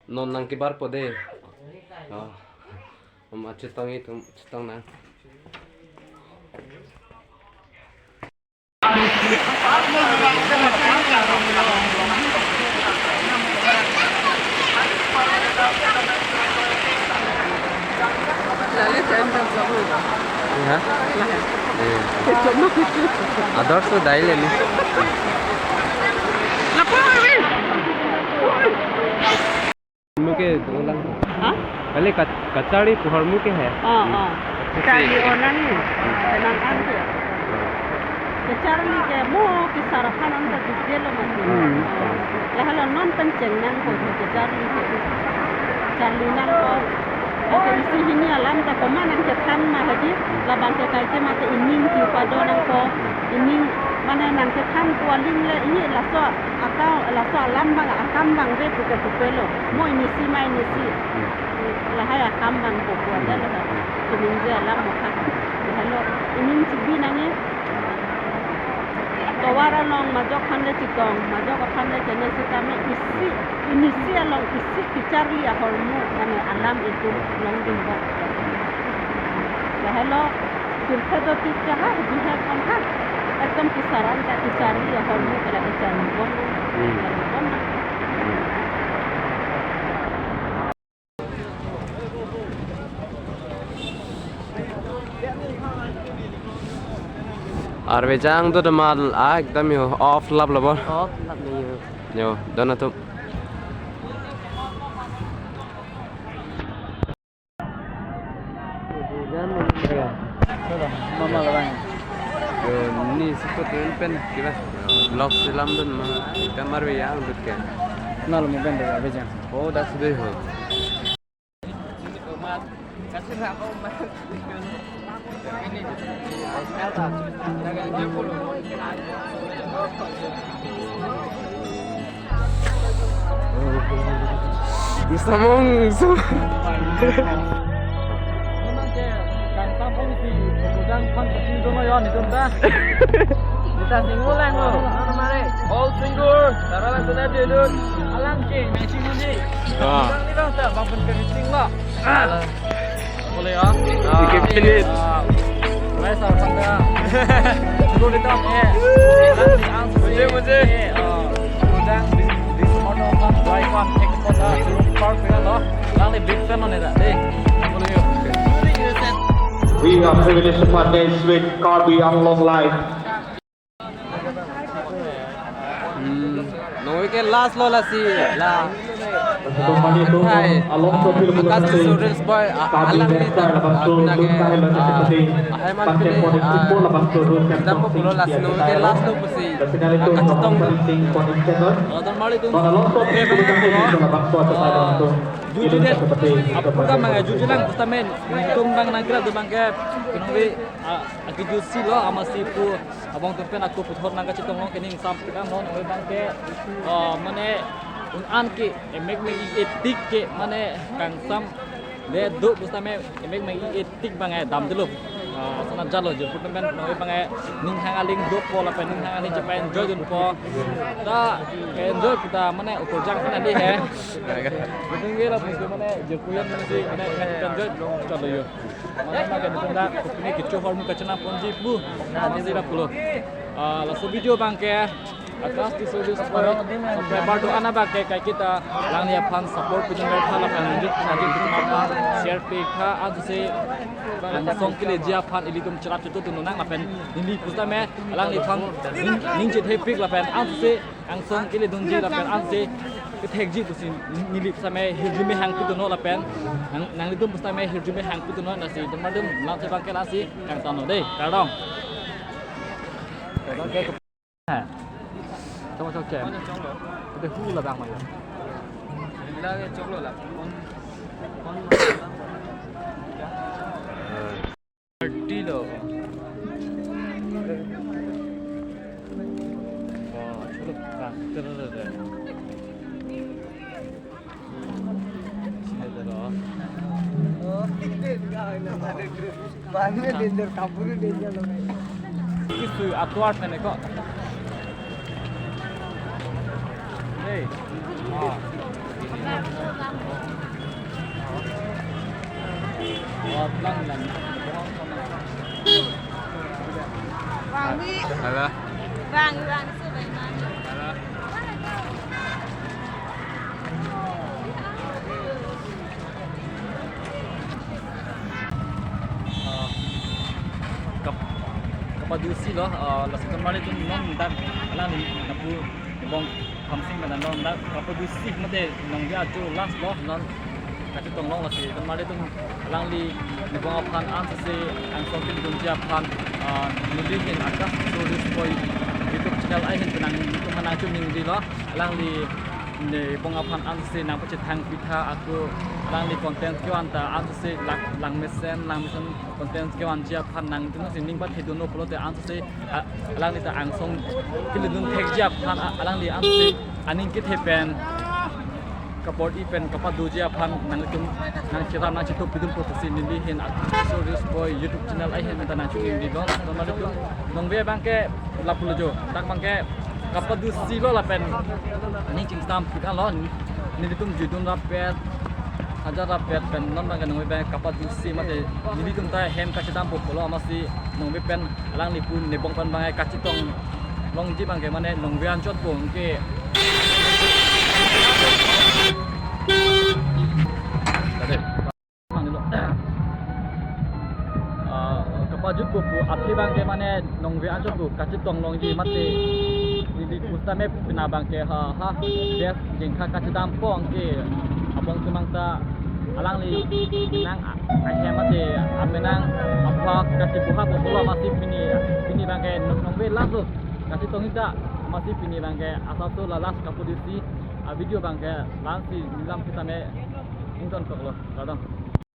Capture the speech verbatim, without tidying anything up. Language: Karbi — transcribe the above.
Non nangkebarpo de. Oh. Om achetong itum chetong nang. Iya. Iya. Ador so dai le ni. Muke ulang. Ha? Kali kac-, kacharli pu ahormu ke he. Oh, oh. Kacharli onang ni. Tenang an ke. Kacharli ke mo kesar aphan anta detail lo mati. Hmm. Lahelo non pen chengnangpo kacharli ke. Charli nangpo. Ante isi hini alam ta komat nangkethan ma hedi. Labang ke kaike mate ining kiu pado nangpo. Ining mane nangkethan pu aling le ini laso akam, laso alam abang akam abang ve pu ke pupe lo. Mo inisi ma inisi. Hmm. Lahai akam abang po pu ada lo. Hmm. Kuningje alam mo kha. Lahelo ining chibi nangji. Tovar along majok aphan le chetong, majok aphan le chene sitame isi, inisi along isi kacharli ahormu mane alam itum longdunbom. Lahelo, pirthe do tik ke ha, bihek kon ha. Ekdom kesar anta kacharli ahormu ke la kacharlibom. Hmm. Kacharlibom. Hmm. Arve jang do demal a ekdom yo off lap labo. Off lap ni yo. Yo, don atum. Mama labang. Yo, ni sikut pen kiba. Vlog selam dun ma. Kamar ve yang dut ke. Nalo mo ben de abejang. Oh, that's the ho. Samong, samong. Kita single lang lo. All single. Tara lang sila dia dun. Alang ke, nang single ni. Ah. Alang ni dong ta, bang pen kering sing lo. Ah. Boleh ya? Oke, finish. Ah, mulai sama-sama. Dulu di top, eh. Mujhe, mujhe. Eh, ah, udah di, di semua orang buat one take photo, park ya lo. Lali big fan mana dah? Deh. Boleh yuk. We are privileged to partners with Karbi Anglong Live. Hmm, noi ke last lo lasi la. Hai, ah, Akash Tisso Reels Boy, ah, alang ni, ah, pina ke, ah, ahai man pini, ah, dam ko pulo lasi noi ke last lo pusi. Akash Tong. Oke, bang, ah, juju det. Apur ka manga juju lang, pustamen. Tum bang nangkira tu bang ke, kenong we, ah, aki jusi lo, ama si pu. Abang tum pen ako puthot nangkachetong long kening sam kita non, oi bang ke, eh, mane un-an ke emek mek i-etik ke mane kangsam le do pusitame emek mek i-etik bang eh dam dulu. Eh, sana jalo je putum pen oi bang eh ning hang aling dopo lapen ning hang aling chepa enjoy dunpo. Ta enjoy kita mane ukur jang pen adi he. Betul ke la pusi mane je puyan mane si mane enjoy jalo yo. Mane makan tunda, ini kecho ahormu kachenam ponji pu. Masih dah pulo. Ah, laso video bang ke, Akash Tisso Reels Boy, subscriber do-an abang ke kaiketa, alangli aphan support pidun ver tha lapen nangji nangji pidun aphan share pi tha, ansi angsong keleji aphan ilitum cherap chetu tunang lapen neli pusitame, alangliphan ning, ning chethepik lapen ansi angsong kele dunji lapen ansi kethekji pusi neli pusitame hirjume hang pidunlo lapen nang, nanglitum pusitame hirjume hang pidunlo lasi tum ardom lang se bang ke lasi kangtanglo dei, kardom. Chong chong chem. Ate hu labang ma yo. Thirty lo. Wah, chulo ka, tero tero. Sini tero. Kisu atuar tene ko. Hey. Ah. Vangvi. Halo. Vangvi, vangvi, sebaik mana? Halo. Ah, kap-, kapadusi lo, ah, lasi ton mali tum non dak alang lapu Bong Khamsing pen non dak kapadusi mate nongve ajo last lo non kachetong long lasi ton mali tum alangli Nebong aphan ansese angsong kidunji aphan, ah, nelihin Akash Tourist Boy YouTube channel ahin pen nangtum aphan nangchoningri lo. Alangli Nebong aphan ansese nangpachethang pitha ako alangli content kevan ta ansese lang, langmesen, langmesen content kevanji aphan nangtum si ning pathedunlo pulote ansese, ah, alangli ta angsong kelidun thekji aphan, ah, alangli ansese aning kethe pen kabor-i pen kapadoji aphan nangtum nangcheram nangchetop pidun pusi nelihin Akash Tourist Boy YouTube channel ahin pen ta nangchoningri lo. Ton mali tum nongve abangke lapulo jo. Dak abangke kapadusi lo lapen aning chingsamphit lo. Nelitum judun rapet, hajar rapet pen non abangke nongve abang kapadusi mate nelitum ta hem kachedampo pulo amatsi nongve pen alangli pu Nebong pen abangke kachetong longji abangke mane nongve anchotpo anke. Tade. Mang dilo. Ah, kapajutpo pu aphi abangke mane nongve anchot pu kachetong longji mate neli pusitame pina abangke ha, ha, best jengkha kachedampo anke abong tumang ta alangli nang a-, ahem mate amenang apha kachebuha po pulo amatsi pini, pini abangke nong-, nongve last lo kachetong ita amatsi pini abangke asapso la last kapadusi a-video abangke la-ansi nilam sitame ingtonkoklo, kardom.